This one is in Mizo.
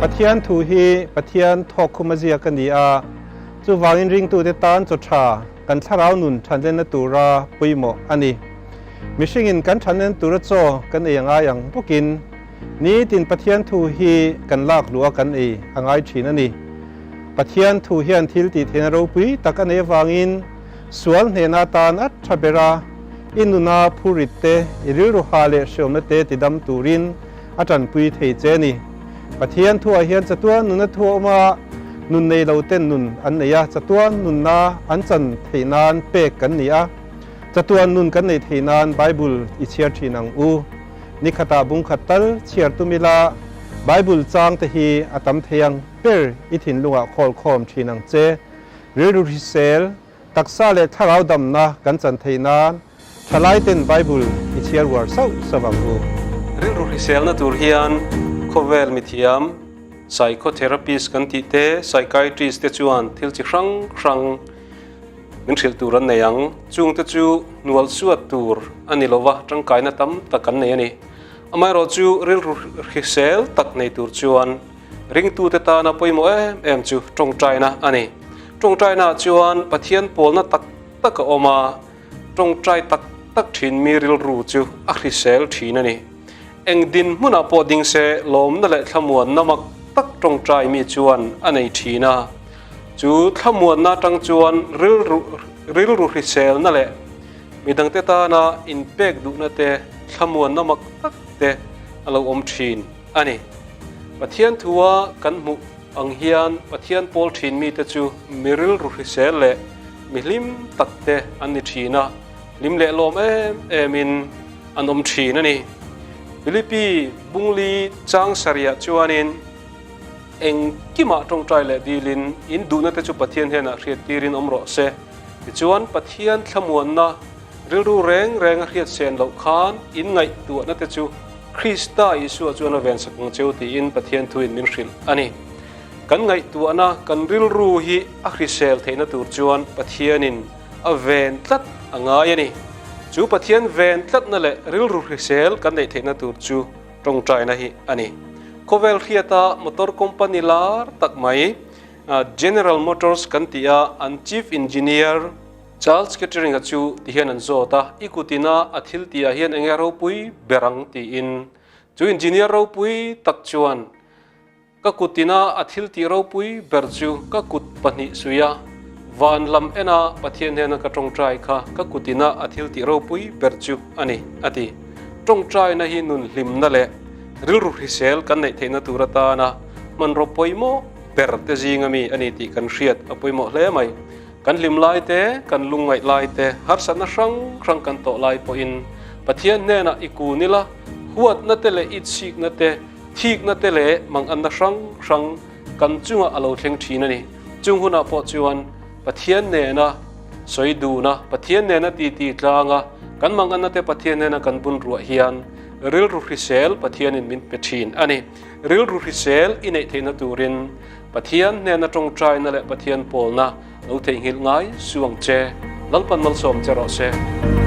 Pathian thu hi Pathian thawkkhum a ziak a ni a, chuvangin ringtute tan chaw tha kan thlarau nun thanlenna tura pawimawh a ni. Mihringin kan thanlen tura chaw kan ei a ngai ang bawkin nitin Pathian thu hi kan lak luh a kan ei a ngai thin a ni. Pathian thu hian thil tih theihna ropui tak a nei avangin sual hnehna atan a tha ber a, i nuna phurit te, i rilru ha leh hreawmna te tidam turin a tanpui thei che a ni. Pathian thuah hian chatuan nuna thu a awm a, nun nei lo ten nun an nei a, chatuan nunna an chan theih nan pek kan ni a, chatuan nun kan neih theih nan Bible i chhiar thin ang u. Ni khatah bung khat tal chhiar tum ila, Bible chang te hi a tam thei ang ber i thinlungah khawl khawm thin ang che. Rilru hrisel, taksa leh thlarau damna kan chan theih nan Thalai ten Bible i chhiar uar sauh sauh ang u. Rilru hriselna tur hian khawvel mithiam, psychotherapist kan tih te, psychiatrist te chuan thil chi hrang hrang min hrilh tur an nei ang. Chung te chu hnual suat tur a ni lova, tangkaina tam tak an nei a ni. Amaherawh chu rilru hrisel tak nei tur chuan ringtute tana pawimawh em em chu tawngtaina a ni. Tawngtainaah chuan Pathian pawlna tak tak a awm a. Tawngtai tak tak thin mi rilru chu a hrisel thin a ni. Eng dinhmunah pawh ding se lawmna leh thlamuanna mak tak tawngtai mi chuan a nei thin a. Chu thlamuanna atang chuan rilru rilru hriselna leh midangte tana inpek duhna te thlamuanna mak tak te a lo awm thin a ni. Pathian thua kan hmuh ang hian Pathian pawl thin mite chu mi rilru hrisel leh mi hlim tak te an ni thin a, hlim leh lawm em em in an awm thin a ni. Philippi Bungli chang sarihah chuanin engkimah tawngtai leh dilin in duhna te chu Pathian hnenah hriattirin awm rawh se. Tichuan Pathian thlamuanna rilru reng reng a hriat sen loh khan in ngaihtuahna te chu Krista Isua chuan a vensak ang cheu tiin Pathian thuin min hrilh a ni. Kan ngaihtuahna, kan rilru hi a hrisel theihna tur chuan Pathianin a ven tlat a ngai a ni. Chu Pathian ven tlatna leh rilru hrisel kan neih theihna tur chu tawngtaina hi a ni. Khawvel hriata motor company lar tak mai General Motors kan tih a, an chief engineer Charles Kettering-a chu tihian an zawt a, I kutina a thil tihah hian enge ropui ber ang? tiin. Chu engineer ropui tak chuan, Ka kutina a thil tih ropui ber chu ka kut pahnih suih a, van lam ena Pathian hnena ka tawngtai kha ka kutina a thil tih ropui ber chu a ni, a ti. Tawngtaina hi nun hlimna leh rilru hrisel kan neih theihna tur atana hmanraw pawimawh ber te zinga mi a ni tih kan hriat a pawimawh hle mai. Kan hlim lai te, kan lungngaih lai te, harsatna hrang hrang kan tawh lai pawhin Pathian hnenah i kun ila, huatna te leh itsikna te, Thikna te leh manganna hrang hrang kan chungah a lo thleng thin a ni. Chung hunah pawh chuan Pathian nena sawi duna, Pathian nena titi tlanga kan manganna te Pathian nena kan bun ruah hian rilru hrisel Pathianin min pe thin a ni. Rilru hrisel i neih theihna turin Pathian hnena tawngtaina leh Pathian pawlna lo theihnghilh ngai suang che. Lalpan malsawm che rawh se.